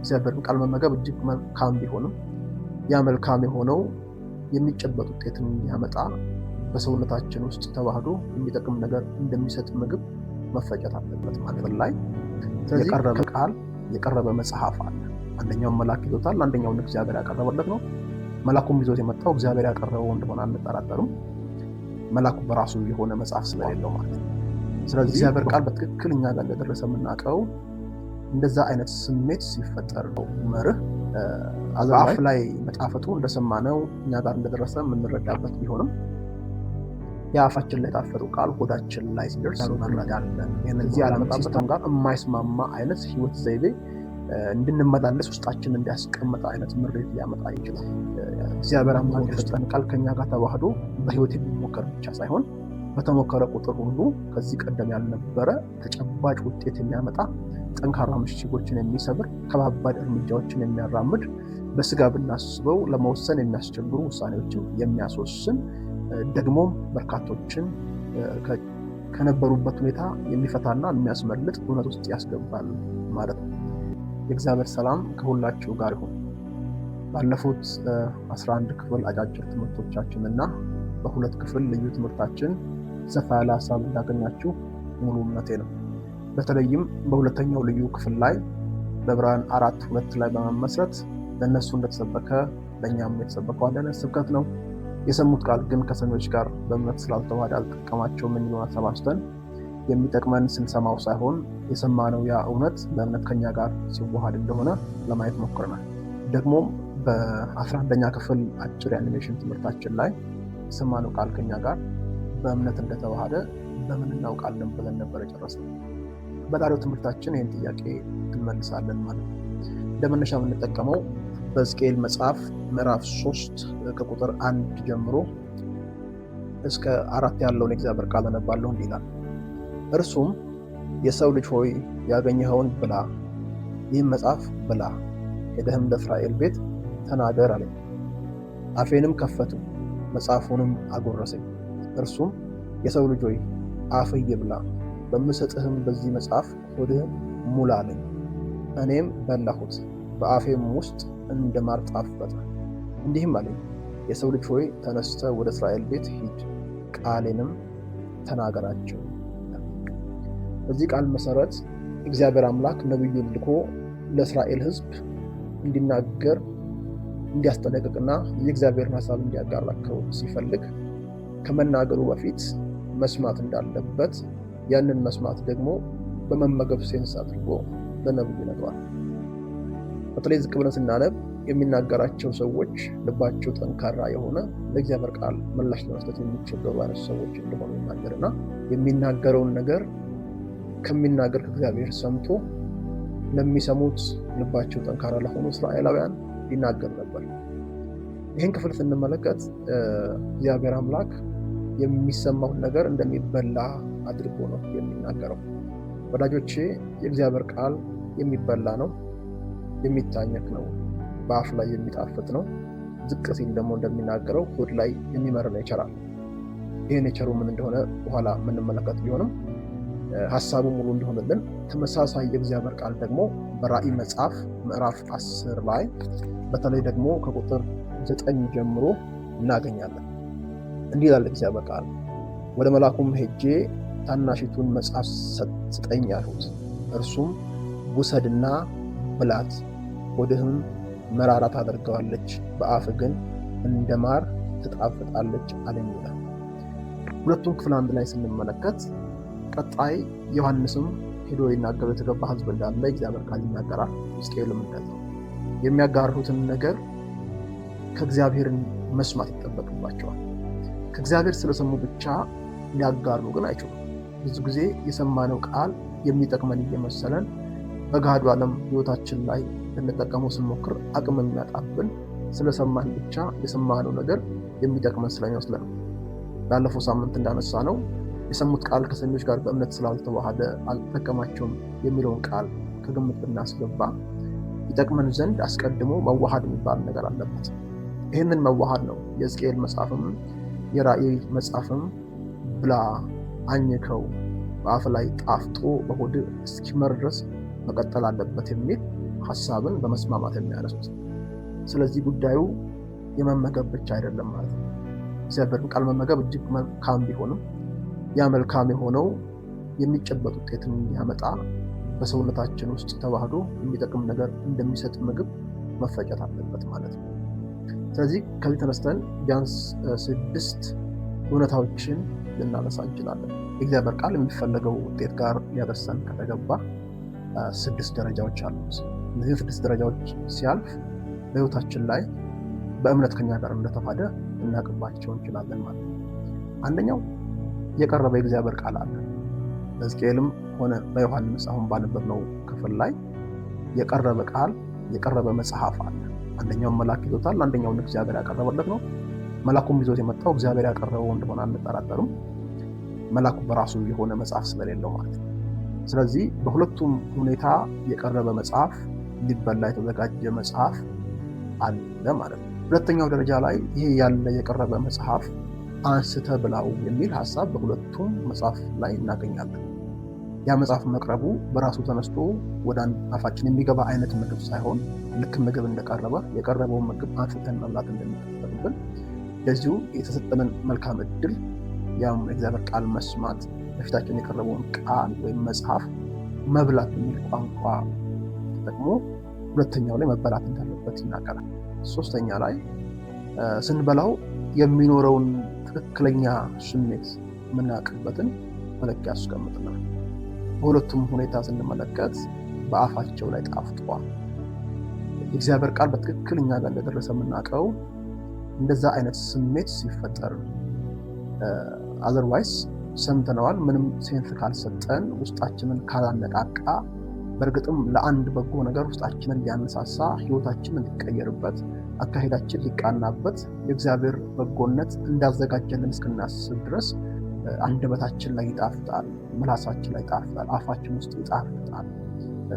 እግዚአብሔርን ቃል መመገብ እጅግ መልካም ቢሆንም ያ መልካም የሆነው የሚጨበጥ ውጤትን እንዲያመጣ በሰውነታችን ውስጥ ተዋህዶ የሚጠቅም ነገር እንደሚሰጥ ምግብ መፈጨት አለበት ማለት ላይ የቀረበ ቃል የቀረበ መጽሐፍ አለ። አንደኛውን መልአክ ይዞታል፣ አንደኛውን እግዚአብሔር ያቀረበለት ነው። መልአኩም ይዞት የመጣው እግዚአብሔር ያቀረበው እንደሆነ አንጠራጠርም። መልአኩ በራሱ የሆነ መጽሐፍ ስለሌለው ማለት ነው። ስለዚህ እግዚአብሔር ቃል በትክክል እኛ ጋር እንደደረሰ የምናውቀው እንደዛ አይነት ስሜት ሲፈጠር ነው። መርህ በአፍ ላይ መጣፈጡ እንደሰማነው እኛ ጋር እንደደረሰ የምንረዳበት ቢሆንም የአፋችን ላይ የጣፈጠው ቃል ሆዳችን ላይ ሲደርስ እንረዳለን። እዚህ ዓለም system ጋር የማይስማማ አይነት ህይወት ዘይቤ እንድንመላለስ ውስጣችን እንዲያስቀምጥ አይነት ምሬት ሊያመጣ ይችላል። እግዚአብሔር አምላክ የሰጠን ቃል ከኛ ጋር ተዋህዶ በህይወት የሚሞከር ብቻ ሳይሆን በተሞከረ ቁጥር ሁሉ ከዚህ ቀደም ያልነበረ ተጨባጭ ውጤት የሚያመጣ፣ ጠንካራ ምሽጎችን የሚሰብር፣ ከባባድ እርምጃዎችን የሚያራምድ፣ በስጋ ብናስበው ለመወሰን የሚያስቸግሩ ውሳኔዎችን የሚያስወስን፣ ደግሞም በርካቶችን ከነበሩበት ሁኔታ የሚፈታና የሚያስመልጥ እውነት ውስጥ ያስገባል ማለት ነው። የእግዚአብሔር ሰላም ከሁላችሁ ጋር ይሁን። ባለፉት 11 ክፍል አጫጭር ትምህርቶቻችን እና በሁለት ክፍል ልዩ ትምህርታችን ሰፋ ያለ ሀሳብ እንዳገኛችሁ ሙሉ እምነቴ ነው። በተለይም በሁለተኛው ልዩ ክፍል ላይ በዕብራውያን 4:2 ላይ በመመስረት ለእነሱ እንደተሰበከ ለእኛም የተሰበከው አንድ አይነት ስብከት ነው። የሰሙት ቃል ግን ከሰሚዎች ጋር በእምነት ስላልተዋሃደ አልጠቀማቸውም የሚለውን ሀሳብ አንስተን የሚጠቅመን ስንሰማው ሳይሆን የሰማነው ያ እውነት በእምነት ከኛ ጋር ሲዋሃድ እንደሆነ ለማየት ሞክረናል። ደግሞም በ11ኛ ክፍል አጭር የአኒሜሽን ትምህርታችን ላይ የሰማነው ቃል ከኛ ጋር በእምነት እንደተዋሃደ በምን እናውቃለን ብለን ነበር የጨረስነው። በዛሬው ትምህርታችን ይህን ጥያቄ እንመልሳለን ማለት ነው። እንደ መነሻ የምንጠቀመው በሕዝቅኤል መጽሐፍ ምዕራፍ 3 ከቁጥር 1 ጀምሮ እስከ 4 ያለውን የእግዚአብሔር ቃል አነባለሁ። እንዲህ ይላል። እርሱም የሰው ልጅ ሆይ ያገኘኸውን ብላ፣ ይህም መጽሐፍ ብላ፣ ሄደህም ለእስራኤል ቤት ተናገር አለኝ። አፌንም ከፈቱ፣ መጽሐፉንም አጎረሰኝ። እርሱም የሰው ልጅ ሆይ አፍህ ይብላ፣ በምሰጥህም በዚህ መጽሐፍ ሆድህን ሙላ አለኝ። እኔም በላሁት፣ በአፌም ውስጥ እንደ ማር ጣፈጠ። እንዲህም አለኝ፣ የሰው ልጅ ሆይ ተነስተህ ወደ እስራኤል ቤት ሂድ፣ ቃሌንም ተናገራቸው። በዚህ ቃል መሰረት እግዚአብሔር አምላክ ነብዩን ልኮ ለእስራኤል ሕዝብ እንዲናገር፣ እንዲያስጠነቅቅና የእግዚአብሔርን ሀሳብ እንዲያጋራቸው ሲፈልግ ከመናገሩ በፊት መስማት እንዳለበት፣ ያንን መስማት ደግሞ በመመገብ sense አድርጎ ለነብዩ ይነግረዋል። በተለይ ዝቅ ብለን ስናነብ የሚናገራቸው ሰዎች ልባቸው ጠንካራ የሆነ፣ ለእግዚአብሔር ቃል ምላሽ ለመስጠት የሚቸገሩ አይነት ሰዎች እንደሆኑ ይናገርና የሚናገረውን ነገር ከሚናገር ከእግዚአብሔር ሰምቶ ለሚሰሙት ልባቸው ጠንካራ ለሆኑ እስራኤላውያን ይናገር ነበር። ይህን ክፍል ስንመለከት እግዚአብሔር አምላክ የሚሰማውን ነገር እንደሚበላ አድርጎ ነው የሚናገረው። ወዳጆቼ፣ የእግዚአብሔር ቃል የሚበላ ነው፣ የሚታኘክ ነው፣ በአፍ ላይ የሚጣፍጥ ነው። ዝቅ ሲል ደግሞ እንደሚናገረው ሆድ ላይ የሚመር nature አለ። ይሄ nature ኡ ምን እንደሆነ በኋላ የምንመለከት ቢሆንም ሀሳቡ ሙሉ እንዲሆንልን ተመሳሳይ የእግዚአብሔር ቃል ደግሞ በራእይ መጽሐፍ ምዕራፍ 10 ላይ በተለይ ደግሞ ከቁጥር 9 ጀምሮ እናገኛለን። እንዲህ ይላል እግዚአብሔር ቃል፣ ወደ መልአኩም ሄጄ ታናሺቱን መጽሐፍ ስጠኝ አልሁት። እርሱም ውሰድና ብላት፣ ሆድህም መራራ ታደርገዋለች፣ በአፍህ ግን እንደ ማር ትጣፍጣለች አለኝ ይላል። ሁለቱን ክፍል አንድ ላይ ስንመለከት ቀጣይ ዮሐንስም ሄዶ ይናገሩ የተገባ ህዝብ እንዳለ እግዚአብሔር ቃል ይናገራል። ሕዝቅኤልም እንደዛው የሚያጋሩትን ነገር ከእግዚአብሔር መስማት ይጠበቅባቸዋል። ከእግዚአብሔር ስለሰሙ ብቻ ሊያጋሩ ግን አይችሉም። ብዙ ጊዜ የሰማነው ቃል የሚጠቅመን እየመሰለን በገሃዱ ዓለም ህይወታችን ላይ ልንጠቀመው ስንሞክር አቅም የሚያጣብን ስለሰማን ብቻ የሰማነው ነገር የሚጠቅመን ስለሚመስለን ነው። ባለፈው ሳምንት እንዳነሳነው የሰሙት ቃል ከሰሚዎች ጋር በእምነት ስላልተዋሃደ አልጠቀማቸውም የሚለውን ቃል ከግምት ብናስገባ ይጠቅመን ዘንድ አስቀድሞ መዋሃድ የሚባል ነገር አለበት። ይህንን መዋሃድ ነው የሕዝቅኤል መጽሐፍም የራእይ መጽሐፍም ብላ፣ አኝከው፣ በአፍ ላይ ጣፍጦ በሆድ እስኪመር ድረስ መቀጠል አለበት የሚል ሀሳብን በመስማማት የሚያነሱት። ስለዚህ ጉዳዩ የመመገብ ብቻ አይደለም ማለት ነው። እግዚአብሔርን ቃል መመገብ እጅግ መልካም ቢሆንም ያ መልካም የሆነው የሚጨበጥ ውጤትን እንዲያመጣ በሰውነታችን ውስጥ ተዋህዶ የሚጠቅም ነገር እንደሚሰጥ ምግብ መፈጨት አለበት ማለት ነው። ስለዚህ ከዚህ ተነስተን ቢያንስ 6 እውነታዎችን ልናነሳ እንችላለን። የእግዚአብሔር ቃል የሚፈለገው ውጤት ጋር ሊያደርሰን ከተገባ 6 ደረጃዎች አሉት። እነዚህ 6 ደረጃዎች ሲያልፍ በህይወታችን ላይ በእምነት ከኛ ጋር እንደተዋሃደ ልናውቅባቸው እንችላለን ማለት ነው። አንደኛው የቀረበ የእግዚአብሔር ቃል አለ። በሕዝቅኤልም ሆነ በዮሐንስ አሁን ባነበብነው ክፍል ላይ የቀረበ ቃል የቀረበ መጽሐፍ አለ። አንደኛውን መልአክ ይዞታል፣ አንደኛውን እግዚአብሔር ያቀረበለት ነው። መልአኩም ይዞት የመጣው እግዚአብሔር ያቀረበው እንደሆነ አንጠራጠርም። መልአኩ በራሱ የሆነ መጽሐፍ ስለሌለው ማለት ነው። ስለዚህ በሁለቱም ሁኔታ የቀረበ መጽሐፍ፣ ሊበላ የተዘጋጀ መጽሐፍ አለ ማለት ነው። ሁለተኛው ደረጃ ላይ ይሄ ያለ የቀረበ መጽሐፍ አንስተ ብላው የሚል ሐሳብ በሁለቱም መጽሐፍ ላይ እናገኛለን። ያ መጽሐፍ መቅረቡ በራሱ ተነስቶ ወደ አፋችን የሚገባ አይነት ምግብ ሳይሆን ልክ ምግብ እንደቀረበ የቀረበውን ምግብ አንስተን መብላት እንደሚጠበቅብን ለዚሁ የተሰጠንን መልካም እድል ያም የእግዚአብሔር ቃል መስማት በፊታችን የቀረበውን ቃል ወይም መጽሐፍ መብላት የሚል ቋንቋ ተጠቅሞ ሁለተኛው ላይ መበላት እንዳለበት ይናገራል። ሶስተኛ ላይ ስንበላው የሚኖረውን ትክክለኛ ስሜት የምናውቅበትን መለኪያ ያስቀምጥልናል። በሁለቱም ሁኔታ ስንመለከት በአፋቸው ላይ ጣፍጧል። የእግዚአብሔር ቃል በትክክል እኛ ጋር እንደደረሰ የምናውቀው እንደዛ አይነት ስሜት ሲፈጠር ነው። otherwise ሰምተነዋል፣ ምንም sense ካልሰጠን፣ ውስጣችንን ካላነቃቃ፣ በእርግጥም ለአንድ በጎ ነገር ውስጣችንን ሊያነሳሳ፣ ህይወታችንን ሊቀየርበት፣ አካሄዳችን ሊቃናበት፣ የእግዚአብሔር በጎነት እንዳዘጋጀልን እስክናስብ ድረስ አንደበታችን ላይ ይጣፍጣል፣ ምላሳችን ላይ ይጣፍጣል፣ አፋችን ውስጥ ይጣፍጣል።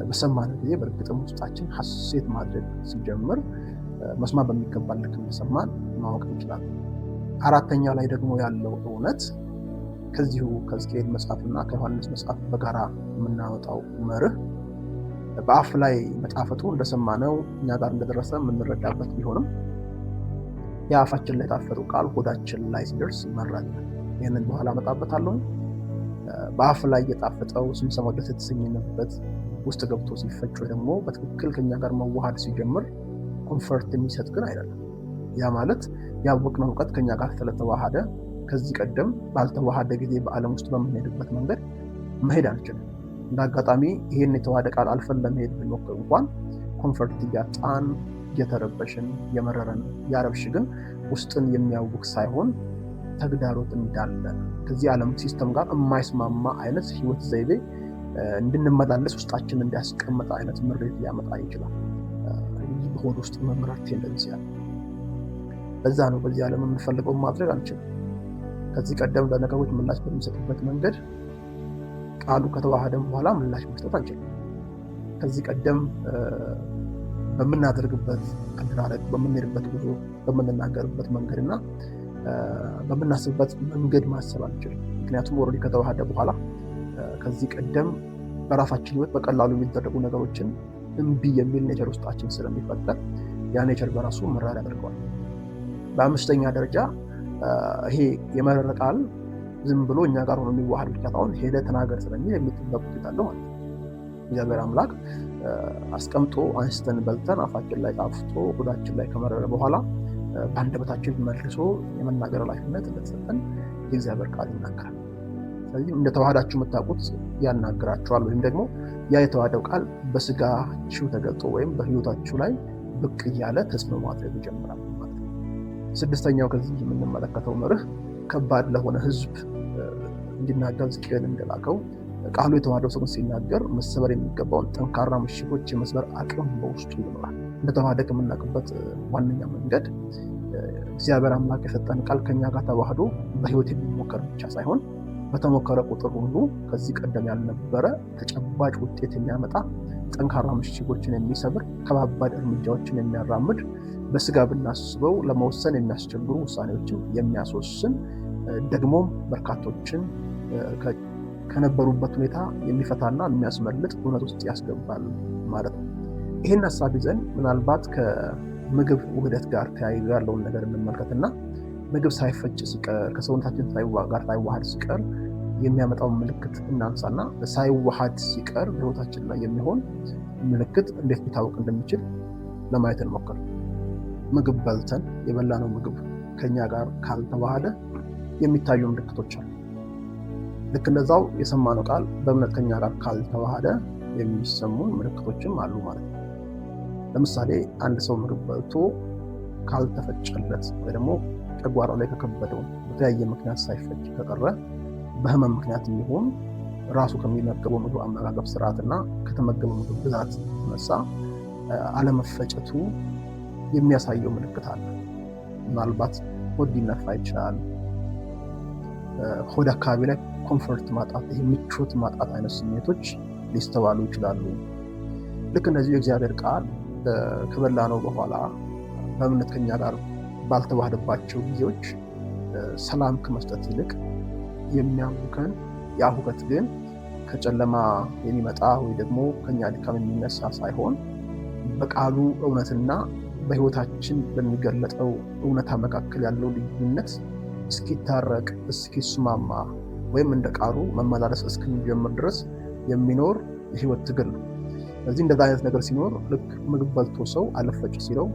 በሰማነው ጊዜ በእርግጥም ውስጣችን ሐሴት ማድረግ ሲጀምር መስማት በሚገባ ልክ እንደሰማን ማወቅ እንችላለን። አራተኛ ላይ ደግሞ ያለው እውነት ከዚሁ ከሕዝቅኤል መጽሐፍና ከዮሐንስ መጽሐፍ በጋራ የምናወጣው መርህ በአፍ ላይ መጣፈጡ እንደሰማነው እኛ ጋር እንደደረሰ የምንረዳበት ቢሆንም የአፋችን ላይ የጣፈጠው ቃል ሆዳችን ላይ ሲደርስ ይመራል። ይሄንን በኋላ አመጣበታለሁ። በአፍ ላይ የጣፈጠው ስንሰማው ደስ የተሰኘንበት ውስጥ ገብቶ ሲፈጭ ወይ ደግሞ በትክክል ከኛ ጋር መዋሃድ ሲጀምር comfort የሚሰጥ ግን አይደለም። ያ ማለት ያወቅነው እውቀት ከኛ ጋር ስለተዋሃደ ከዚህ ቀደም ባልተዋሃደ ጊዜ በዓለም ውስጥ በምንሄድበት መንገድ መሄድ አንችልም። እንደ አጋጣሚ ይሄን የተዋሃደ ቃል አልፈን ለመሄድ ብንሞክር እንኳን comfort እያጣን እየተረበሽን እየመረረን ያረብሽ ግን ውስጥን የሚያውክ ሳይሆን ተግዳሮት እንዳለ ከዚህ ዓለም system ጋር የማይስማማ አይነት ህይወት ዘይቤ እንድንመላለስ ውስጣችን እንዲያስቀምጥ አይነት ምሬት ሊያመጣ ይችላል። ይህ በሆድ ውስጥ መምራት tendency አለ። በዛ ነው በዚህ ዓለም የምንፈልገውን ማድረግ አንችልም። ከዚህ ቀደም ለነገሮች ምላሽ በሚሰጥበት መንገድ ቃሉ ከተዋሃደም በኋላ ምላሽ መስጠት አንችልም። ከዚህ ቀደም በምናደርግበት አደራረግ፣ በምንሄድበት ጉዞ፣ በምንናገርበት መንገድና በምናስብበት መንገድ ማሰብ አንችልም። ምክንያቱም already ከተዋሃደ በኋላ ከዚህ ቀደም በራሳችን ህይወት በቀላሉ የሚደረጉ ነገሮችን እምቢ የሚል nature ውስጣችን ስለሚፈጠር ያ nature በራሱ መራር ያደርገዋል። በአምስተኛ ደረጃ ይሄ የመረረ ቃል ዝም ብሎ እኛ ጋር ሆኖ የሚዋሃድ ብቻ ሳይሆን ሄደህ ተናገር ስለሚል የሚጠበቅ ውጤት አለው ማለት ነው። እግዚአብሔር አምላክ አስቀምጦ አንስተን በልተን አፋችን ላይ ጣፍጦ ሆዳችን ላይ ከመረረ በኋላ በአንደበታችን መልሶ የመናገር ኃላፊነት እንደተሰጠን የእግዚአብሔር ቃል ይናገራል። ስለዚህ እንደተዋሃዳችሁ የምታውቁት ያናግራችኋል፣ ወይም ደግሞ ያ የተዋሃደው ቃል በስጋችሁ ተገልጦ ወይም በህይወታችሁ ላይ ብቅ እያለ ተጽዕኖ ማድረግ ይጀምራል ማለት ነው። ስድስተኛው ከዚህ የምንመለከተው መርህ ከባድ ለሆነ ህዝብ እንዲናገር ሕዝቅኤል እንደላከው ቃሉ የተዋሃደው ሰው ሲናገር መሰበር የሚገባውን ጠንካራ ምሽጎች የመስበር አቅም በውስጡ ይኖራል። እንደተዋሃደ ከምናውቅበት ዋነኛ መንገድ እግዚአብሔር አምላክ የሰጠን ቃል ከኛ ጋር ተዋህዶ በህይወት የሚሞከር ብቻ ሳይሆን በተሞከረ ቁጥር ሁሉ ከዚህ ቀደም ያልነበረ ተጨባጭ ውጤት የሚያመጣ ጠንካራ ምሽጎችን የሚሰብር ከባባድ እርምጃዎችን የሚያራምድ በስጋ ብናስበው ለመወሰን የሚያስቸግሩ ውሳኔዎችን የሚያስወስን ደግሞም በርካቶችን ከነበሩበት ሁኔታ የሚፈታና የሚያስመልጥ እውነት ውስጥ ያስገባል ማለት ነው። ይህን ሀሳብ ይዘን ምናልባት ከምግብ ውህደት ጋር ተያይዞ ያለውን ነገር እንመልከትና ምግብ ሳይፈጭ ሲቀር፣ ከሰውነታችን ጋር ሳይዋሃድ ሲቀር የሚያመጣውን ምልክት እናንሳና ሳይዋሃድ ሲቀር በህይወታችን ላይ የሚሆን ምልክት እንዴት ሊታወቅ እንደሚችል ለማየት እንሞክር። ምግብ በልተን የበላነው ምግብ ከኛ ጋር ካልተዋሃደ የሚታዩ ምልክቶች አሉ። ልክ እንደዛው የሰማነው ቃል በእምነት ከኛ ጋር ካልተዋሃደ የሚሰሙን ምልክቶችም አሉ ማለት ነው። ለምሳሌ አንድ ሰው ምግብ በልቶ ካልተፈጨለት ወይ ደግሞ ጨጓራው ላይ ከከበደው፣ በተለያየ ምክንያት ሳይፈጭ ከቀረ፣ በህመም ምክንያት የሚሆን ራሱ ከሚመገበው ምግብ አመጋገብ ስርዓትና ከተመገበው ምግብ ብዛት የተነሳ አለመፈጨቱ የሚያሳየው ምልክት አለ። ምናልባት ሆድ ሊነፋ ይችላል። ሆድ አካባቢ ላይ comfort ማጣት፣ ይሄ ምቾት ማጣት አይነት ስሜቶች ሊስተዋሉ ይችላሉ። ልክ እንደዚሁ የእግዚአብሔር ቃል ከበላነው በኋላ በእምነት ከኛ ጋር ባልተዋህደባቸው ጊዜዎች ሰላም ከመስጠት ይልቅ የሚያውከን፣ ያ ሁከት ግን ከጨለማ የሚመጣ ወይ ደግሞ ከኛ ድካም የሚነሳ ሳይሆን በቃሉ እውነትና በህይወታችን በሚገለጠው እውነታ መካከል ያለው ልዩነት እስኪታረቅ፣ እስኪስማማ ወይም እንደ ቃሉ መመላለስ እስክንጀምር ድረስ የሚኖር የህይወት ትግል ነው። ስለዚህ እንደዛ አይነት ነገር ሲኖር፣ ልክ ምግብ በልቶ ሰው አልፈጭ ሲለው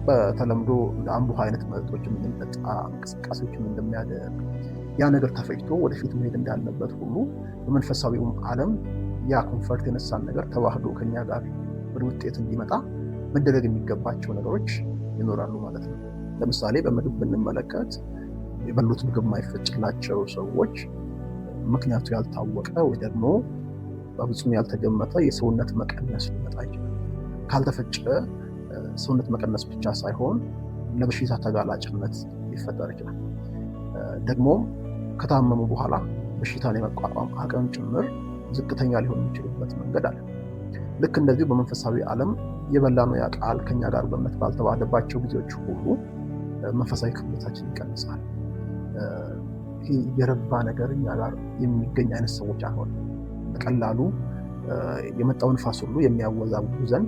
በተለምዶ እንደ አምቦ አይነት መጠጦች የምንጠጣ፣ እንቅስቃሴዎችን እንደሚያደርግ፣ ያ ነገር ተፈጭቶ ወደፊት መሄድ እንዳለበት ሁሉ በመንፈሳዊውም ዓለም ያ comfort የነሳን ነገር ተዋህዶ ከኛ ጋር ወደ ውጤት እንዲመጣ መደረግ የሚገባቸው ነገሮች ይኖራሉ ማለት ነው። ለምሳሌ በምግብ ብንመለከት የበሉት ምግብ የማይፈጭላቸው ሰዎች ምክንያቱ ያልታወቀ ወይ ደግሞ በፍጹም ያልተገመተ የሰውነት መቀነስ ሊመጣ ይችላል። ካልተፈጨ ሰውነት መቀነስ ብቻ ሳይሆን ለበሽታ ተጋላጭነት ሊፈጠር ይችላል። ደግሞ ከታመሙ በኋላ በሽታን የመቋቋም አቅም ጭምር ዝቅተኛ ሊሆን የሚችልበት መንገድ አለ። ልክ እንደዚሁ በመንፈሳዊ ዓለም የበላነው ያ ቃል ከኛ ጋር በእምነት ባልተዋሃደባቸው ጊዜዎች ሁሉ መንፈሳዊ ክብደታችን ይቀንሳል። ይሄ የረባ ነገር እኛ ጋር የሚገኝ አይነት ሰዎች አንሆንም። በቀላሉ የመጣው ንፋስ ሁሉ የሚያወዛውዘን፣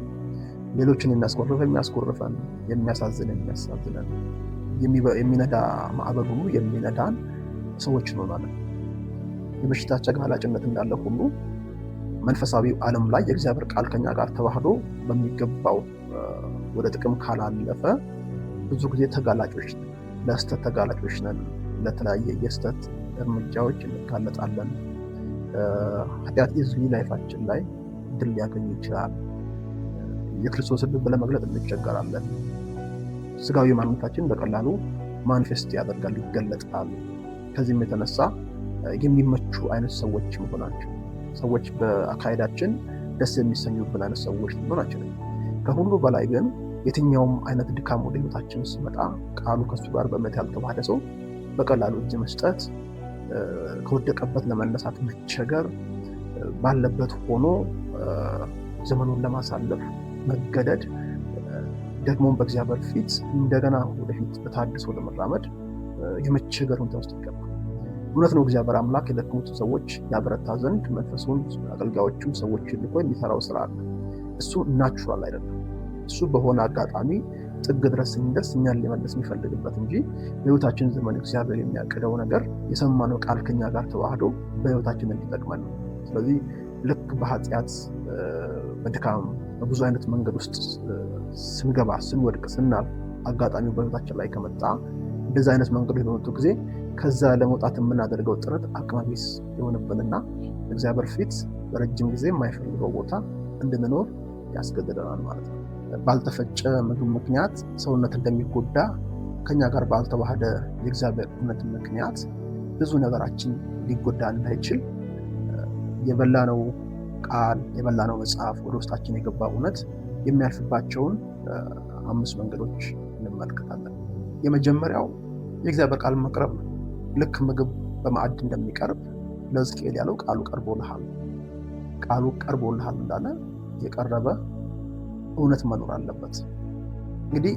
ሌሎችን የሚያስኮርፍ የሚያስኮርፈን፣ የሚያሳዝን የሚያሳዝነን፣ የሚነዳ ማዕበል ሁሉ የሚነዳን ሰዎች እንሆናለን። የበሽታ ተጋላጭነት እንዳለ ሁሉ መንፈሳዊ ዓለም ላይ የእግዚአብሔር ቃል ከኛ ጋር ተዋህዶ በሚገባው ወደ ጥቅም ካላለፈ ብዙ ጊዜ ተጋላጮች ነን፣ ለስህተት ተጋላጮች ነን። ለተለያየ የስህተት እርምጃዎች እንጋለጣለን። ኃጢአት easily life ኣችን ላይ ድል ሊያገኝ ይችላል። የክርስቶስን ልብ ለመግለጥ እንቸገራለን። ስጋዊ ማንነታችን በቀላሉ manifest ያደርጋል፣ ይገለጣል። ከዚህም የተነሳ የሚመቹ አይነት ሰዎች መሆናቸው፣ ሰዎች በአካሄዳችን ደስ የሚሰኙብን አይነት ሰዎች ልንሆን አንችልም። ከሁሉ በላይ ግን የትኛውም አይነት ድካም ወደ ህይወታችን ሲመጣ ቃሉ ከሱ ጋር በእምነት ያልተዋሃደ ሰው በቀላሉ እጅ መስጠት፣ ከወደቀበት ለመነሳት መቸገር፣ ባለበት ሆኖ ዘመኑን ለማሳለፍ መገደድ፣ ደግሞ በእግዚአብሔር ፊት እንደገና ወደፊት በታድሶ ለመራመድ የመቸገር ሁኔታ ውስጥ ይገባል። እውነት ነው፣ እግዚአብሔር አምላክ የደከሙትን ሰዎች ያበረታ ዘንድ መንፈሱን፣ አገልጋዮቹም ሰዎች ልኮ የሚሰራው ስራ አለ። እሱ natural አይደለም። እሱ በሆነ አጋጣሚ ጥግ ድረስ ስንደርስ እኛን ሊመልስ የሚፈልግበት እንጂ በህይወታችን ዘመን እግዚአብሔር የሚያቅደው ነገር የሰማነው ቃል ከኛ ጋር ተዋህዶ በህይወታችን እንዲጠቅመን ነው። ስለዚህ ልክ በኃጢአት፣ በድካም፣ በብዙ አይነት መንገድ ውስጥ ስንገባ፣ ስንወድቅ፣ ስናልፍ፣ አጋጣሚው በህይወታችን ላይ ከመጣ፣ እንደዚህ አይነት መንገዶች በመጡ ጊዜ ከዛ ለመውጣት የምናደርገው ጥረት አቅመቢስ የሆንብንና እግዚአብሔር ፊት በረጅም ጊዜ የማይፈልገው ቦታ እንድንኖር ያስገድደናል ማለት ነው። ባልተፈጨ ምግብ ምክንያት ሰውነት እንደሚጎዳ ከኛ ጋር ባልተዋህደ የእግዚአብሔር እውነት ምክንያት ብዙ ነገራችን ሊጎዳ እንዳይችል የበላነው ቃል፣ የበላነው መጽሐፍ፣ ወደ ውስጣችን የገባ እውነት የሚያልፍባቸውን አምስት መንገዶች እንመለከታለን። የመጀመሪያው የእግዚአብሔር ቃል መቅረብ ነው። ልክ ምግብ በማዕድ እንደሚቀርብ ለሕዝቅኤል ያለው ቃሉ ቀርቦልሃል፣ ቃሉ ቀርቦልሃል እንዳለ የቀረበ እውነት መኖር አለበት። እንግዲህ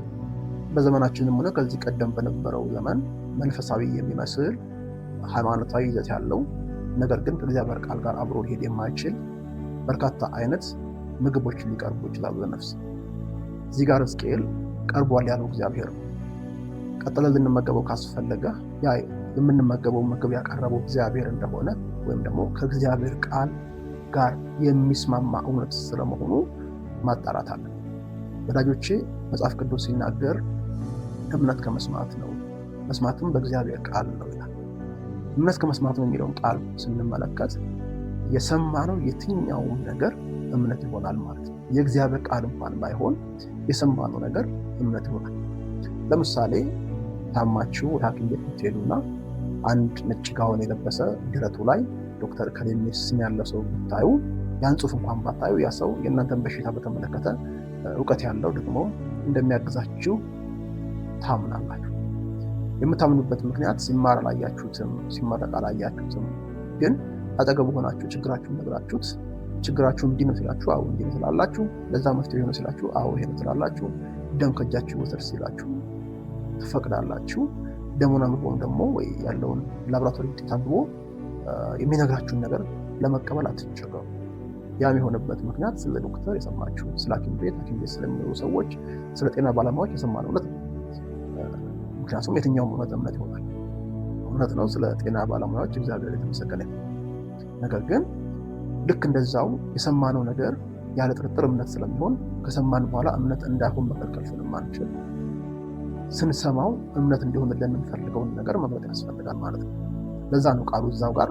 በዘመናችንም ሆነ ከዚህ ቀደም በነበረው ዘመን መንፈሳዊ የሚመስል ሃይማኖታዊ ይዘት ያለው ነገር ግን ከእግዚአብሔር ቃል ጋር አብሮ ሊሄድ የማይችል በርካታ አይነት ምግቦች ሊቀርቡ ይችላሉ ለነፍስ። እዚህ ጋር ሕዝቅኤል ቀርቧል ያለው እግዚአብሔር ነው። ቀጥለን ልንመገበው ካስፈለገ ያ የምንመገበው ምግብ ያቀረበው እግዚአብሔር እንደሆነ ወይም ደግሞ ከእግዚአብሔር ቃል ጋር የሚስማማ እውነት ስለመሆኑ ማጣራት አለ። ወዳጆቼ መጽሐፍ ቅዱስ ሲናገር እምነት ከመስማት ነው፣ መስማትም በእግዚአብሔር ቃል ነው ይላል። እምነት ከመስማት ነው የሚለውን ቃል ስንመለከት የሰማነው የትኛውም ነገር እምነት ይሆናል ማለት ነው። የእግዚአብሔር ቃል እንኳን ባይሆን የሰማነው ነገር እምነት ይሆናል። ለምሳሌ ታማችሁ ወደ ሐኪም ቤት ብትሄዱና አንድ ነጭ ጋውን የለበሰ ደረቱ ላይ ዶክተር እከሌ የሚል ስም ያለው ሰው ብታዩ፣ ያን ጽሑፍ እንኳን ባታዩ ያ ሰው የእናንተን በሽታ በተመለከተ እውቀት ያለው ደግሞ እንደሚያግዛችሁ ታምናላችሁ። የምታምኑበት ምክንያት ሲማር አላያችሁትም፣ ሲመረቅ አላያችሁትም። ግን አጠገቡ ሆናችሁ ችግራችሁን ነግራችሁት ችግራችሁ እንዲህ ነው ሲላችሁ አዎ እንዲህ ነው ትላላችሁ። ለዛ መፍትሄ ነው ሲላችሁ አዎ ይሄ ነው ትላላችሁ። ደም ከእጃችሁ ይወሰድ ሲላችሁ ትፈቅዳላችሁ። ደሙን አንብቦም ደግሞ ወይ ያለውን ላብራቶሪ ውጤት አንብቦ የሚነግራችሁን ነገር ለመቀበል አትቸገሩ። ያም የሆነበት ምክንያት ስለ ዶክተር የሰማችሁት፣ ስለ ሐኪም ቤት ስለሚኖሩ ሰዎች፣ ስለ ጤና ባለሙያዎች የሰማነው እውነት ነው። ምክንያቱም የትኛውም እውነት እምነት ይሆናል፣ እውነት ነው። ስለ ጤና ባለሙያዎች እግዚአብሔር የተመሰገነ። ነገር ግን ልክ እንደዛው የሰማነው ነገር ያለ ጥርጥር እምነት ስለሚሆን ከሰማን በኋላ እምነት እንዳይሆን መከልከል ስለማንችል ስንሰማው እምነት እንዲሆንልን የምንፈልገውን ነገር መምረጥ ያስፈልጋል ማለት ነው። ለዛ ነው ቃሉ እዛው ጋር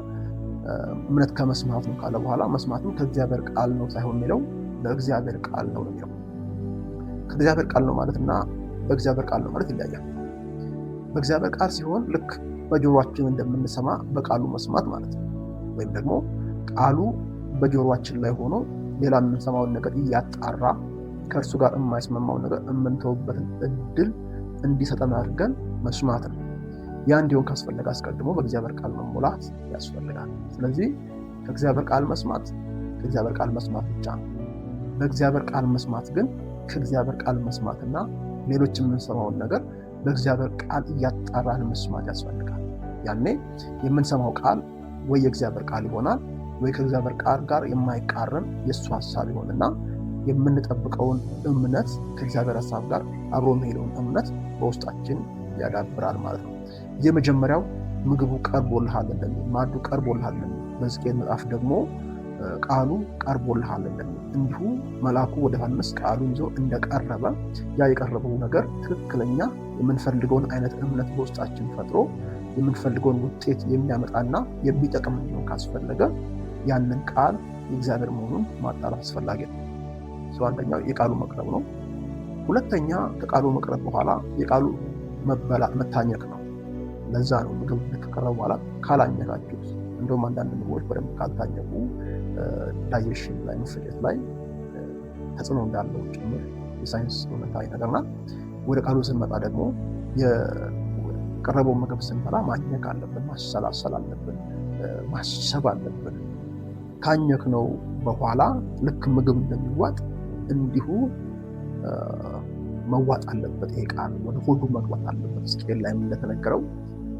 እምነት ከመስማት ነው ካለ በኋላ መስማትም ከእግዚአብሔር ቃል ነው ሳይሆን የሚለው በእግዚአብሔር ቃል ነው የሚለው። ከእግዚአብሔር ቃል ነው ማለት እና በእግዚአብሔር ቃል ነው ማለት ይለያያል። በእግዚአብሔር ቃል ሲሆን ልክ በጆሮአችን እንደምንሰማ በቃሉ መስማት ማለት ነው። ወይም ደግሞ ቃሉ በጆሮአችን ላይ ሆኖ ሌላ የምንሰማውን ነገር እያጣራ ከእርሱ ጋር የማይስማማውን ነገር የምንተውበትን እድል እንዲሰጠን አድርገን መስማት ነው። ያ እንዲሆን ካስፈለገ አስቀድሞ በእግዚአብሔር ቃል መሞላት ያስፈልጋል። ስለዚህ ከእግዚአብሔር ቃል መስማት ከእግዚአብሔር ቃል መስማት ብቻ ነው። በእግዚአብሔር ቃል መስማት ግን ከእግዚአብሔር ቃል መስማትና ሌሎች የምንሰማውን ነገር በእግዚአብሔር ቃል እያጣራን መስማት ያስፈልጋል። ያኔ የምንሰማው ቃል ወይ የእግዚአብሔር ቃል ይሆናል ወይ ከእግዚአብሔር ቃል ጋር የማይቃረን የእሱ ሀሳብ ይሆንና የምንጠብቀውን እምነት ከእግዚአብሔር ሀሳብ ጋር አብሮ የሚሄደውን እምነት በውስጣችን ያዳብራል ማለት ነው። የመጀመሪያው ምግቡ ቀርቦልሃል እንደሚል፣ ማዕዱ ቀርቦልሃል እንደሚል፣ በሕዝቅኤል መጽሐፍ ደግሞ ቃሉ ቀርቦልሃል እንደሚል እንዲሁ መልአኩ ወደ ዮሐንስ ቃሉን ይዞ እንደቀረበ ያ የቀረበው ነገር ትክክለኛ የምንፈልገውን አይነት እምነት በውስጣችን ፈጥሮ የምንፈልገውን ውጤት የሚያመጣና የሚጠቅም እንዲሆን ካስፈለገ ያንን ቃል የእግዚአብሔር መሆኑን ማጣራት አስፈላጊ ነው። አንደኛው የቃሉ መቅረብ ነው። ሁለተኛ ከቃሉ መቅረብ በኋላ የቃሉ መታኘክ ነው። ለዛ ነው ምግብ ከቀረበ በኋላ ካላኘካችሁት፣ እንደውም አንዳንድ ምግቦች በደንብ ካልታኘኩ ዳይጀሽን ላይ መፈጨት ላይ ተጽዕኖ እንዳለው ጭምር የሳይንስ እውነታ ይነግረናል። ወደ ቃሉ ስንመጣ ደግሞ የቀረበው ምግብ ስንበላ ማኘክ አለብን፣ ማሰላሰል አለብን፣ ማሰብ አለብን። ካኘክነው በኋላ ልክ ምግብ እንደሚዋጥ እንዲሁ መዋጥ አለበት። ይሄ ቃል ወደ ሆዱ መግባት አለበት። ሕዝቅኤል ላይም እንደተነገረው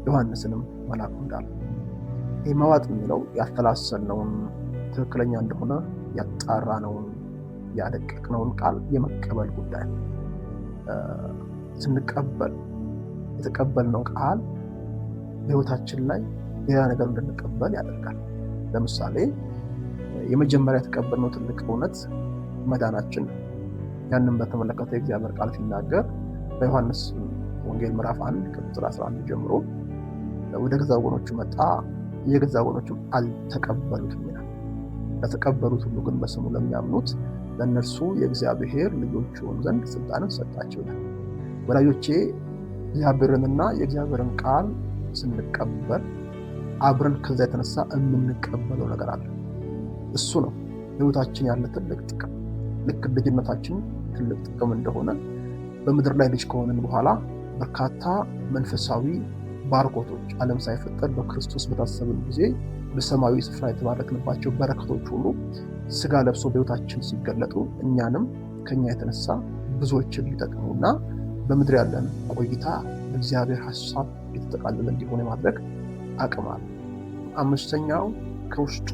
ዮሐንስንም መልአኩ እንዳለ ይህ መዋጥ የሚለው ያሰላሰልነውን ትክክለኛ እንደሆነ ያጣራነውን ያደቀቅነውን ቃል የመቀበል ጉዳይ ነው። ስንቀበል የተቀበልነው ቃል በሕይወታችን ላይ ሌላ ነገር እንድንቀበል ያደርጋል። ለምሳሌ የመጀመሪያ የተቀበልነው ትልቅ እውነት መዳናችን ነው። ያንን በተመለከተ የእግዚአብሔር ቃል ሲናገር በዮሐንስ ወንጌል ምዕራፍ 1 ከቁጥር 11 ጀምሮ ወደ ገዛ ወገኖቹ መጣ፣ የገዛ ወገኖቹም አልተቀበሉትም ይላል። ለተቀበሉት ሁሉ ግን በስሙ ለሚያምኑት ለእነርሱ የእግዚአብሔር ልጆች ይሆኑ ዘንድ ስልጣንን ሰጣቸው ይላል። ወዳጆቼ እግዚአብሔርንና የእግዚአብሔርን ቃል ስንቀበል አብረን ከዛ የተነሳ የምንቀበለው ነገር አለ። እሱ ነው ሕይወታችን ያለ ትልቅ ጥቅም። ልክ ልጅነታችን ትልቅ ጥቅም እንደሆነ በምድር ላይ ልጅ ከሆንን በኋላ በርካታ መንፈሳዊ ባርኮቶች ዓለም ሳይፈጠር በክርስቶስ በታሰብን ጊዜ በሰማያዊ ስፍራ የተባረክንባቸው በረከቶች ሁሉ ስጋ ለብሶ በሕይወታችን ሲገለጡ እኛንም ከኛ የተነሳ ብዙዎችን ሊጠቅሙና በምድር ያለን ቆይታ በእግዚአብሔር ሀሳብ የተጠቃለለ እንዲሆን የማድረግ አቅም አለ። አምስተኛው ከውስጡ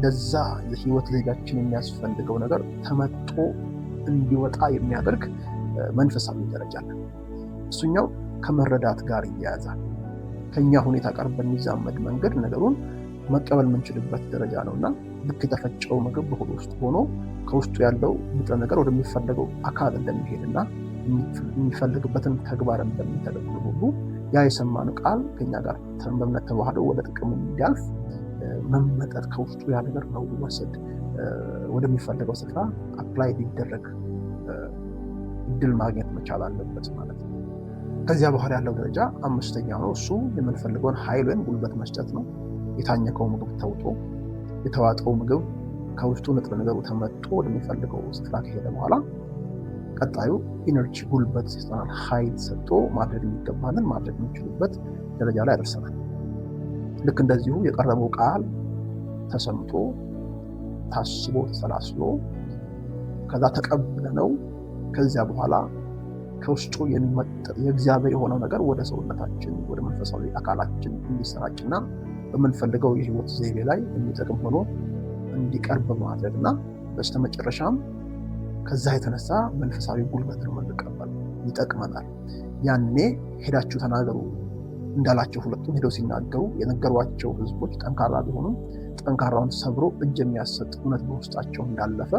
ለዛ የህይወት ዘይቤያችን የሚያስፈልገው ነገር ተመጦ እንዲወጣ የሚያደርግ መንፈሳዊ ደረጃ አለ። እሱኛው ከመረዳት ጋር ይያያዛል። ከኛ ሁኔታ ጋር በሚዛመድ መንገድ ነገሩን መቀበል የምንችልበት ደረጃ ነው እና ልክ የተፈጨው ምግብ በሆድ ውስጥ ሆኖ ከውስጡ ያለው ንጥረ ነገር ወደሚፈለገው አካል እንደሚሄድና የሚፈልግበትን ተግባር እንደሚተገብር ሁሉ ያ የሰማነው ቃል ከኛ ጋር በእምነት ተዋህዶ ወደ ጥቅም እንዲያልፍ መመጠጥ፣ ከውስጡ ያ ነገር መወሰድ፣ ወደሚፈለገው ስፍራ apply ሊደረግ እድል ማግኘት መቻል አለበት ማለት ነው። ከዚያ በኋላ ያለው ደረጃ አምስተኛው ነው። እሱ የምንፈልገውን ኃይል ወይም ጉልበት መስጠት ነው። የታኘከው ምግብ ተውጦ የተዋጠው ምግብ ከውስጡ ንጥረ ነገሩ ተመጦ ወደሚፈልገው ስፍራ ከሄደ በኋላ ቀጣዩ energy ጉልበት ይሰጠናል። ኃይል ሰጥቶ ማድረግ የሚገባንን ማድረግ የምንችልበት ደረጃ ላይ ያደርሰናል። ልክ እንደዚሁ የቀረበው ቃል ተሰምቶ ታስቦ ተሰላስሎ ከዛ ተቀብለነው ከዚያ በኋላ ከውስጡ የሚመጠጥ የእግዚአብሔር የሆነው ነገር ወደ ሰውነታችን ወደ መንፈሳዊ አካላችን እንዲሰራጭና በምንፈልገው የህይወት ዘይቤ ላይ የሚጠቅም ሆኖ እንዲቀርብ በማድረግ እና በስተመጨረሻም ከዛ የተነሳ መንፈሳዊ ጉልበት ነው የምንቀበለው፣ ይጠቅመናል። ያኔ ሄዳችሁ ተናገሩ እንዳላቸው ሁለቱም ሄደው ሲናገሩ የነገሯቸው ህዝቦች ጠንካራ ቢሆኑም ጠንካራውን ሰብሮ እጅ የሚያሰጥ እውነት በውስጣቸው እንዳለፈ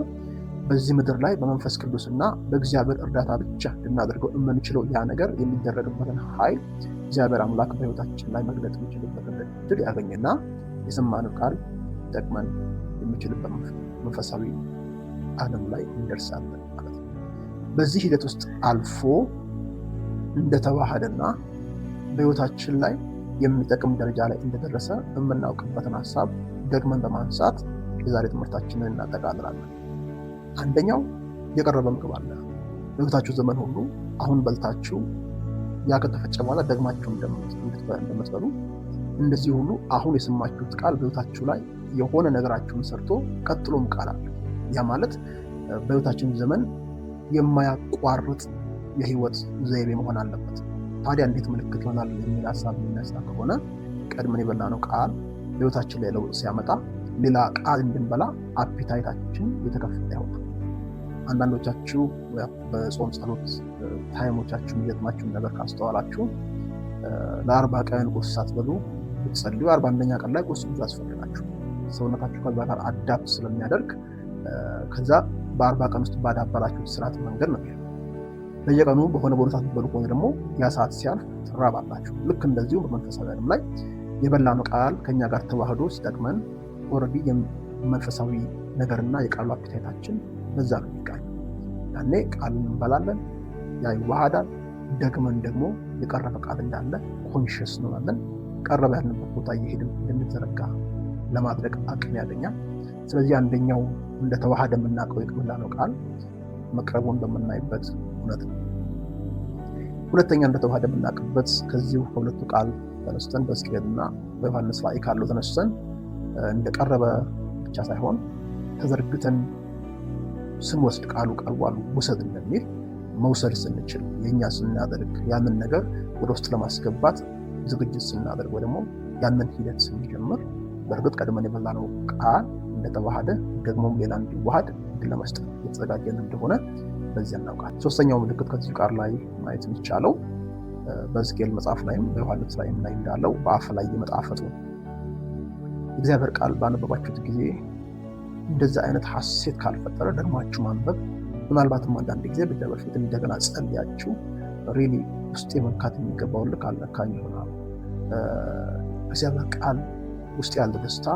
በዚህ ምድር ላይ በመንፈስ ቅዱስና በእግዚአብሔር እርዳታ ብቻ ልናደርገው የምንችለው ያ ነገር የሚደረግበትን ኃይል እግዚአብሔር አምላክ በህይወታችን ላይ መግለጥ የሚችልበትን እድል ያገኝና የሰማነው ቃል ጠቅመን የሚችልበት መንፈሳዊ ዓለም ላይ እንደርሳለን ማለት ነው። በዚህ ሂደት ውስጥ አልፎ እንደተዋሃደና በህይወታችን ላይ የሚጠቅም ደረጃ ላይ እንደደረሰ የምናውቅበትን ሀሳብ ደግመን በማንሳት የዛሬ ትምህርታችንን እናጠቃልላለን። አንደኛው የቀረበ ምግብ አለ። በህይወታችሁ ዘመን ሁሉ አሁን በልታችሁ ያ ከተፈጨ በኋላ ደግማችሁ እንደምትበሉ እንደዚህ ሁሉ አሁን የሰማችሁት ቃል በህይወታችሁ ላይ የሆነ ነገራችሁን ሰርቶ ቀጥሎም ቃል አለ። ያ ማለት በህይወታችን ዘመን የማያቋርጥ የህይወት ዘይቤ መሆን አለበት። ታዲያ እንዴት ምልክት ይሆናል የሚል ሀሳብ የሚነሳ ከሆነ ቀድመን የበላነው ቃል በህይወታችን ላይ ለውጥ ሲያመጣ ሌላ ቃል እንድንበላ appetite ኣችን የተከፈተ ይሆናል። አንዳንዶቻችሁ በጾም ጸሎት time ኦቻችሁ የሚገጥማችሁን ነገር ካስተዋላችሁ ለ40 ቀን ቁርስ ሳትበሉ ብትጸልዩ 41ኛ ቀን ላይ ቁርስ ብዙ ያስፈልጋችሁ። ሰውነታችሁ ከዛ ጋር adapt ስለሚያደርግ ከዛ በ40 ቀን ውስጥ ባዳበራችሁት ስርዓት መንገድ ነው የሚሄደው። በየቀኑ በሆነ በሆነ ሰዓት ብትበሉ ከሆነ ደግሞ ያ ሰዓት ሲያልፍ ትራባላችሁ። ልክ እንደዚሁ በመንፈሳዊ ዓለም ላይ የበላነው ቃል ከኛ ጋር ተዋህዶ ሲጠቅመን already መንፈሳዊ ነገርና የቃሉ appetite ኣችን በዛ ነው የሚቃኘው። ያኔ ቃሉን እንበላለን፣ ያ ይዋሃዳል። ደግመን ደግሞ የቀረበ ቃል እንዳለ conscious እንሆናለን። ቀረበ ያልንበት ቦታ እየሄድን እንድንዘረጋ ለማድረግ አቅም ያገኛል። ስለዚህ አንደኛው እንደተዋሃደ የምናውቀው የበላነው ቃል መቅረቡን በምናይበት እውነት ነው። ሁለተኛ እንደተዋሃደ የምናውቅበት ከዚሁ ከሁለቱ ቃል ተነስተን በሕዝቅኤልና በዮሐንስ ራእይ ካለው ተነስተን እንደቀረበ ብቻ ሳይሆን ተዘርግተን ስንወስድ ቃሉ ቀርቧል ውሰድ እንደሚል መውሰድ ስንችል የእኛ ስናደርግ ያንን ነገር ወደ ውስጥ ለማስገባት ዝግጅት ስናደርግ ወይ ደግሞ ያንን ሂደት ስንጀምር በእርግጥ ቀድመን የበላነው ቃል እንደተዋሃደ ደግሞም ሌላ እንዲዋሃድ እድል ለመስጠት የተዘጋጀን እንደሆነ በዚያ እናውቃለን። ሶስተኛው ምልክት ከዚሁ ቃል ላይ ማየት የሚቻለው በሕዝቅኤል መጽሐፍ ላይም በዮሐንስ ራእይም ላይ እንዳለው በአፍ ላይ የመጣፈጡ እግዚአብሔር ቃል ባነበባችሁት ጊዜ እንደዚህ አይነት ሐሴት ካልፈጠረ ደግማችሁ ማንበብ ምናልባትም አንዳንድ ጊዜ በእግዚአብሔር ፊት እንደገና ጸልያችሁ really ውስጥ የመንካት የሚገባውን ልክ አልነካኝ ይሆናል። እግዚአብሔር ቃል ውስጥ ያለ ደስታ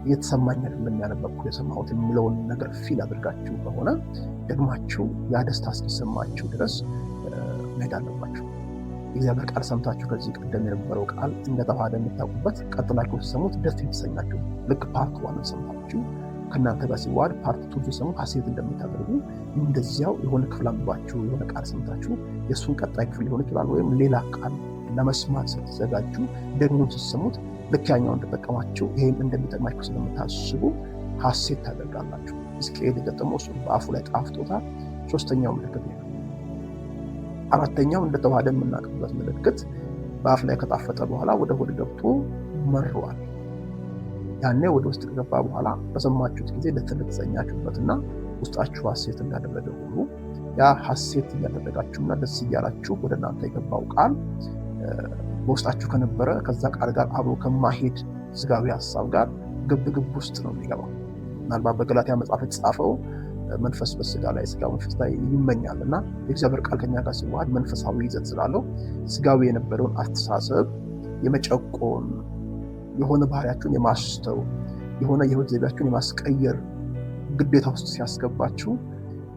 እየተሰማኝ አይደለም ያነበብኩት የሰማሁት የሚለውን ነገር feel አድርጋችሁ ከሆነ ደግማችሁ ያ ደስታ እስኪሰማችሁ ድረስ መሄድ አለባችሁ። የእግዚአብሔር ቃል ሰምታችሁ ከዚህ ቀደም የነበረው ቃል እንደተዋሃደ የምታውቁበት ቀጥላችሁ ሲሰሙት ደስ የተሰኛችሁ ልክ part one ን ሰምታችሁ ከእናንተ ጋር ሲዋሃድ part two ሲሰሙ ሐሴት እንደምታደርጉ እንደዚያው የሆነ ክፍል አንብባችሁ የሆነ ቃል ሰምታችሁ የእሱን ቀጣይ ክፍል ሊሆን ይችላል ወይም ሌላ ቃል ለመስማት ስትዘጋጁ ደግሞ ስትሰሙት ልክ ያኛው እንደጠቀማችሁ ይሄም እንደሚጠቅማችሁ ስለምታስቡ ሐሴት ታደርጋላችሁ። ሕዝቅኤል የገጠመው እሱ በአፉ ላይ ጣፍጦታል። ሶስተኛው ምልክት ነው። አራተኛው እንደተዋሃደ የምናውቅበት ምልክት በአፍ ላይ ከጣፈጠ በኋላ ወደ ሆድ ገብቶ መሯል። ያኔ ወደ ውስጥ ከገባ በኋላ በሰማችሁት ጊዜ ደስ እንደተሰኛችሁበትና ውስጣችሁ ሐሴት እንዳደረገ ሁሉ ያ ሐሴት እያደረጋችሁና ደስ እያላችሁ ወደ እናንተ የገባው ቃል በውስጣችሁ ከነበረ ከዛ ቃል ጋር አብሮ ከማሄድ ስጋዊ ሀሳብ ጋር ግብግብ ውስጥ ነው የሚገባው። ምናልባት በገላትያ መጽሐፍ የተጻፈው መንፈስ በስጋ ላይ፣ ስጋ መንፈስ ላይ ይመኛል እና የእግዚአብሔር ቃል ከኛ ጋር ሲዋሃድ መንፈሳዊ ይዘት ስላለው ስጋዊ የነበረውን አስተሳሰብ የመጨቆን፣ የሆነ ባህሪያችሁን የማስተው፣ የሆነ የህይወት ዘይቤያችሁን የማስቀየር ግዴታ ውስጥ ሲያስገባችሁ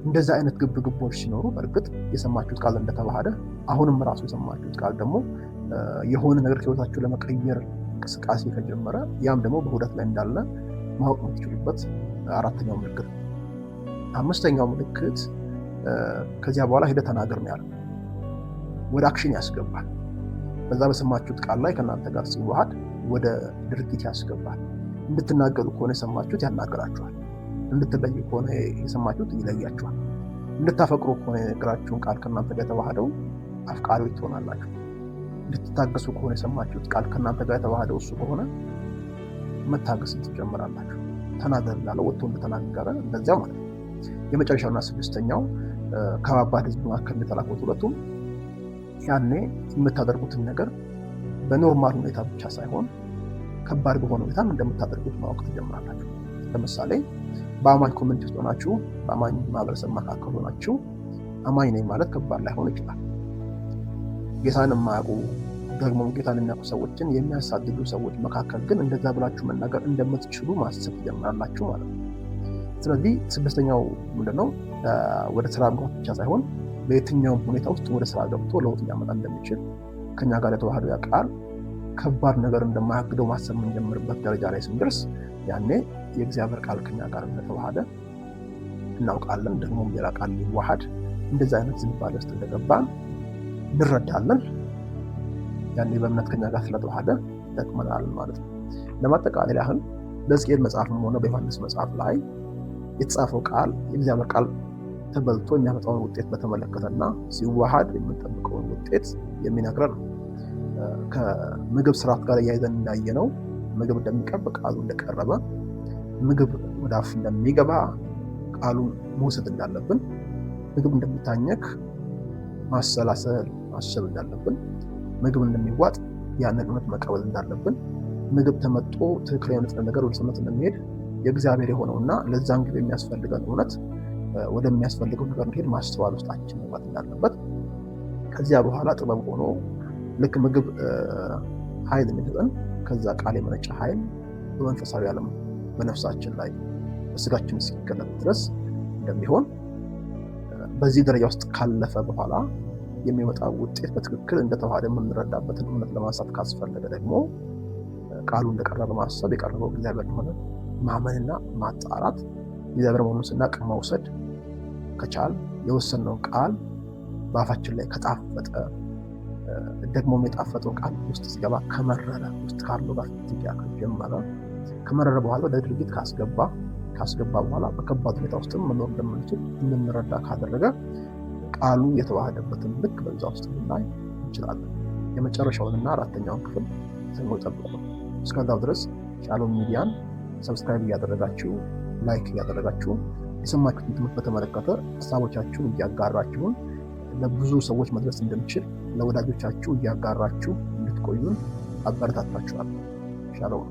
እንደዛ አይነት ግብግቦች ሲኖሩ በእርግጥ የሰማችሁት ቃል እንደተዋሃደ አሁንም ራሱ የሰማችሁት ቃል ደግሞ የሆነ ነገር ከህይወታችሁ ለመቀየር እንቅስቃሴ ከጀመረ ያም ደግሞ በሁደት ላይ እንዳለ ማወቅ የምትችሉበት አራተኛው ምልክት ነው። አምስተኛው ምልክት ከዚያ በኋላ ሄደህ ተናገር ነው ያለው። ወደ action ያስገባል። በዛ በሰማችሁት ቃል ላይ ከእናንተ ጋር ሲዋሃድ ወደ ድርጊት ያስገባል። እንድትናገሩ ከሆነ የሰማችሁት ያናገራችኋል። እንድትለዩ ከሆነ የሰማችሁት ይለያችኋል። እንድታፈቅሩ ከሆነ የነገራችሁን ቃል ከእናንተ ጋር የተዋሃደው አፍቃሪዎች ትሆናላችሁ። እንድትታገሱ ከሆነ የሰማችሁት ቃል ከእናንተ ጋር የተዋሃደው እሱ ከሆነ መታገስ ትጀምራላችሁ። ተናገር እንዳለው ወጥቶ እንደተናገረ እንደዚያው ማለት ነው። የመጨረሻውና ስድስተኛው ከባባድ ህዝብ መካከል እንደተላኩት ሁለቱም ያኔ የምታደርጉትን ነገር በ normal ሁኔታ ብቻ ሳይሆን ከባድ በሆነ ሁኔታም እንደምታደርጉት ማወቅ ትጀምራላችሁ። ለምሳሌ በአማኝ community ውስጥ ሆናችሁ፣ በአማኝ ማህበረሰብ መካከል ሆናችሁ አማኝ ነኝ ማለት ከባድ ላይሆን ይችላል። ጌታን የማያውቁ ደግሞ ጌታን የሚያውቁ ሰዎችን የሚያሳድዱ ሰዎች መካከል ግን እንደዛ ብላችሁ መናገር እንደምትችሉ ማሰብ ትጀምራላችሁ ማለት ነው። ስለዚህ ስድስተኛው ምንድነው? ወደ ስራ መግባት ብቻ ሳይሆን በየትኛውም ሁኔታ ውስጥ ወደ ስራ ገብቶ ለውጥ ሊያመጣ እንደሚችል ከኛ ጋር የተዋህዶ ያ ቃል ከባድ ነገር እንደማያግደው ማሰብ የምንጀምርበት ደረጃ ላይ ስንደርስ ያኔ የእግዚአብሔር ቃል ከኛ ጋር እንደተዋሃደ እናውቃለን። ደግሞም ሌላ ቃል ሊዋሃድ እንደዚ አይነት ዝንባሌ ውስጥ እንደገባን እንረዳለን። ያኔ በእምነት ከኛ ጋር ስለተዋሃደ ይጠቅመናል ማለት ነው። ለማጠቃለል ያህል በሕዝቅኤል መጽሐፍም ሆነ በዮሐንስ መጽሐፍ ላይ የተጻፈው ቃል የእግዚአብሔር ቃል ተበልቶ የሚያመጣውን ውጤት በተመለከተና ሲዋሃድ የምንጠብቀውን ውጤት የሚነግረን ነው። ከምግብ ስርዓት ጋር እያይዘን እንዳየነው ምግብ እንደሚቀርብ ቃሉ እንደቀረበ፣ ምግብ ወደ አፍ እንደሚገባ ቃሉን መውሰድ እንዳለብን፣ ምግብ እንደሚታኘክ ማሰላሰል ማሰብ እንዳለብን፣ ምግብ እንደሚዋጥ ያንን እውነት መቀበል እንዳለብን፣ ምግብ ተመጦ ትክክለኛ ንጥረ ነገር ወደ ሰውነት እንደሚሄድ የእግዚአብሔር የሆነውና ለዛን ጊዜ የሚያስፈልገን እውነት ወደሚያስፈልገው ነገር እንዲሄድ ማስተዋል ውስጣችን መግባት እንዳለበት፣ ከዚያ በኋላ ጥበብ ሆኖ ልክ ምግብ ኃይል የሚሰጠን ከዛ ቃል የመነጨ ኃይል በመንፈሳዊ ዓለም በነፍሳችን ላይ በስጋችን እስኪገለጥ ድረስ እንደሚሆን፣ በዚህ ደረጃ ውስጥ ካለፈ በኋላ የሚመጣ ውጤት በትክክል እንደተዋሃደ የምንረዳበትን እውነት ለማንሳት ካስፈለገ ደግሞ ቃሉ እንደቀረበ ማሰብ፣ የቀረበው እግዚአብሔር እንደሆነ ማመንና ማጣራት፣ እግዚአብሔር መሆኑን ስናቅ መውሰድ ከቻል፣ የወሰነውን ቃል በአፋችን ላይ ከጣፈጠ፣ ደግሞ የጣፈጠው ቃል ውስጥ ሲገባ ከመረረ፣ ውስጥ ካለው ጋር ትጊያ ከጀመረ፣ ከመረረ በኋላ ወደ ድርጊት ካስገባ በኋላ በከባድ ሁኔታ ውስጥም መኖር እንደምንችል እንድንረዳ ካደረገ ቃሉ የተዋሃደበትን ልክ በዛ ውስጥ ልናይ እንችላለን። የመጨረሻውንና አራተኛውን ክፍል ሰኞ ጠብቁ። እስከዛው ድረስ ሻሎም ሚዲያን subscribe እያደረጋችሁ፣ like እያደረጋችሁ፣ የሰማችሁትን ትምህርት በተመለከተ ሀሳቦቻችሁን እያጋራችሁን ለብዙ ሰዎች መድረስ እንድንችል ለወዳጆቻችሁ እያጋራችሁ እንድትቆዩን አበረታታችኋል። ሻሎም።